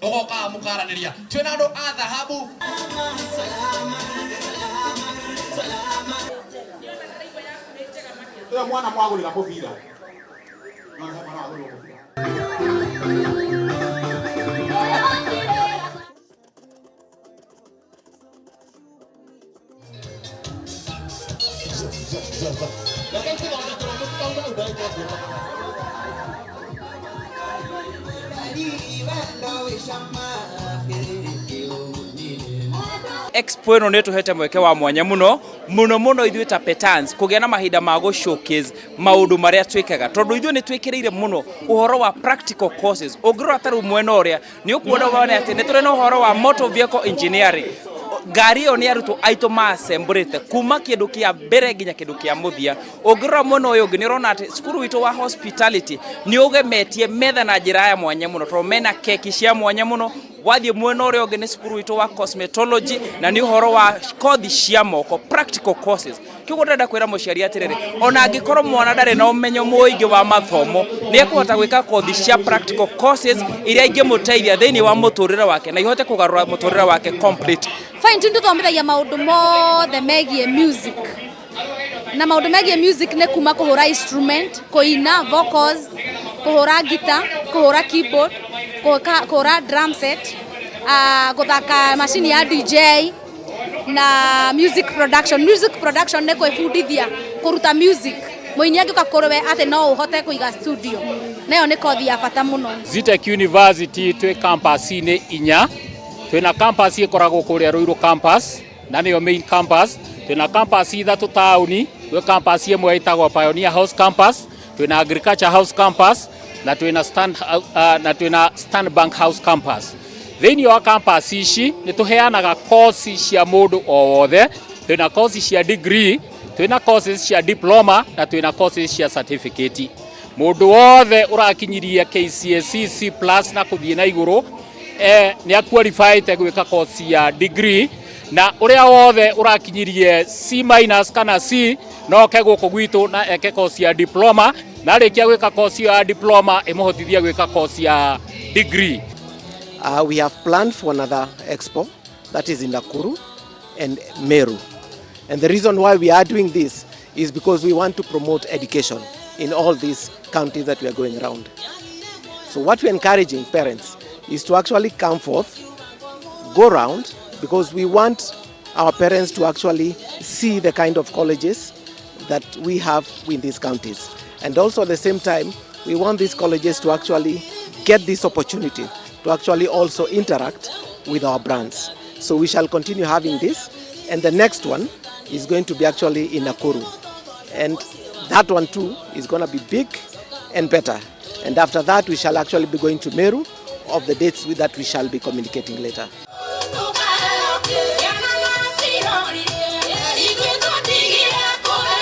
Ũgokaga mũkaranĩria. Twĩna andũ a thahabu. Ũyũ mwana mwagũrĩra mũbira. Mwana wagũrĩrwo mũbira. Expo ĩno nĩ ĩtũhete mweke wa mwanya mũno mũno mũno ithuĩ ta Petans kũgĩa na mahinda ma gũ showcase maũndũ marĩa twĩkaga, tondũ ithuĩ nĩ twĩkĩrĩire mũno ũhoro wa practical courses. Ũngĩrora ta rĩu mwena ũrĩa nĩ ũkuona wone atĩ nĩ tũrĩ na ũhoro wa motor vehicle engineering. Ngari ĩyo nĩ arutwo aitũ maassemblĩte kuma kĩndũ kĩa mbere nginya kĩndũ kĩa mũthia. Ũngĩrora mwena ũyũ ũngĩ nĩ ũrona atĩ cukuru witũ wa hospitality nĩ ũgemetie metha na njĩra ya mwanya mũno, tondũ mena keki cia mwanya mũno. Wathiĩ mwena ũrĩa ũngĩ nĩ cukuru witũ wa cosmetology, na nĩ ũhoro wa kothi cia moko, practical courses. Kĩguo ndĩrenda kwĩra mũciari atĩrĩrĩ, ona angĩkorwo mwana ndarĩ na ũmenyo mũingĩ wa mathomo, nĩ ekũhota gwĩka kothi cia practical courses iria ingĩmũteithia thĩinĩ wa mũtũrĩre wake na ihote kũgarũra mũtũrĩre wake complete. Fine Tune tũthomithagia maũndũ mothe megiĩ music, na maũndũ megiĩ music nĩ kuma kũhũra instrument, kũina vocals, kũhũra guitar, kũhũra keyboard, kũhũra drum set, gũthaka macini ya DJ na music production. Music production nĩ kwĩbundithia kũruta music, mũini angĩũka kũrĩ we atĩ no ũhote kũiga studio, nayo nĩ kothi ya bata mũno. Zetech University twĩ campus-inĩ inya. Twĩna campus ĩkoragwo kũrĩa Ruiru campus, na nĩyo main campus. Twĩna campus ithatũ taũni. Gwĩ campus ĩmwe ĩtagwo Pioneer House campus, twĩna Agriculture House campus, na twĩna Stanbank House campus. Thĩinĩ wa campus ici nĩ tũheanaga kosi cia mũndũ o wothe. Twĩna kosi cia degree, twĩna courses cia diploma, na twĩna courses cia certificate. Mũndũ wothe ũrakinyirie KCSE C plus na kũthiĩ na igũrũ nĩ aqualifyĩte gwĩka course ya degree, na ũrĩa wothe ũrakinyirie C minus kana C no oke gũkũ gwitũ na eke course ya diploma, na arĩkia gwĩka course ĩyo ya diploma ĩmũhotithie gwĩka course ya degree. We have planned for another expo that is in Nakuru and Meru. And the reason why we are doing this is because we want to promote education in all these counties that we are going around. So what we're encouraging parents is to actually come forth, go round, because we want our parents to actually see the kind of colleges that we have in these counties. And also at the same time, we want these colleges to actually get this opportunity to actually also interact with our brands. So we shall continue having this, and the next one is going to be actually in Nakuru. And that one too is going to be big and better. And after that, we shall actually be going to Meru of the dates that we shall be communicating later.